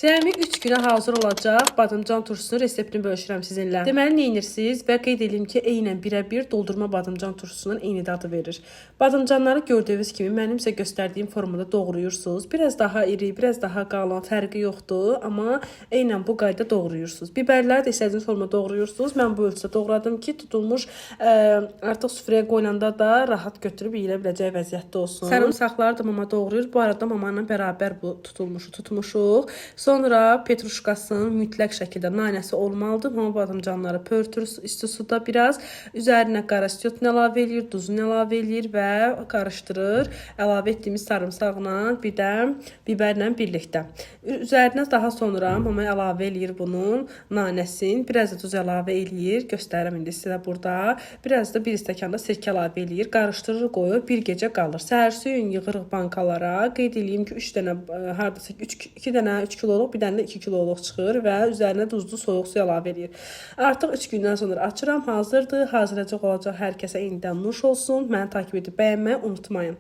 Cəmi 3 günə hazır olacaq badımcan turşusunun reseptini bölüşürəm sizinlə. Deməli nə edirsiniz və qeyd edeyim ki, eynən birə-bir doldurma badımcan turşusunun eyni dadı verir. Badımcanları gördüyünüz kimi mənim sizə göstərdiyim formada doğrayırsınız. Biraz daha iri, biraz daha qalın, fərqi yoxdur, amma eynən bu qayda doğrayırsınız. Biberləri də istədiyiniz formada doğrayırsınız. Mən bu ölçüdə doğradım ki, tutulmuş artıq süfrəyə qoyulanda da rahat götürüb yeyilə biləcək vəziyyətdə olsun. Sarımsaqları da mama doğrayır. Bu arada mama ilə bərabər bu tutulmuşu tutmuşuq. Sonra petruşkasının mütləq şəkildə nanəsi olmalıdır. Mama badımcanları pörtür isti suda biraz. Üzərinə qara sütünü əlavə eləyir, duzunu əlavə eləyir və qarışdırır. Əlavə etdiyimiz sarımsaqla, bir də biberlə birlikdə. Üzərinə daha sonra mama əlavə eləyir bunun nanəsini. Biraz da duz əlavə eləyir. Göstərirəm indi sizə burada. Biraz da bir stəkan da sirkə əlavə eləyir. Qarışdırır, qoyur. Bir gecə qalır. Səhər suyun yığırıq bankalara. Qeyd eləyim ki, 3 dənə hardasa 3 2 dənə 3 kiloluq, bir dənə də 2 kiloluq çıxır və üzərinə duzlu soyuq su əlavə eləyir. Artıq 3 gündən sonra açıram. Hazırdır. Hazırlayacaq olacaq hər kəsə indidən nuş olsun. Məni takip edib bəyənməyi unutmayın.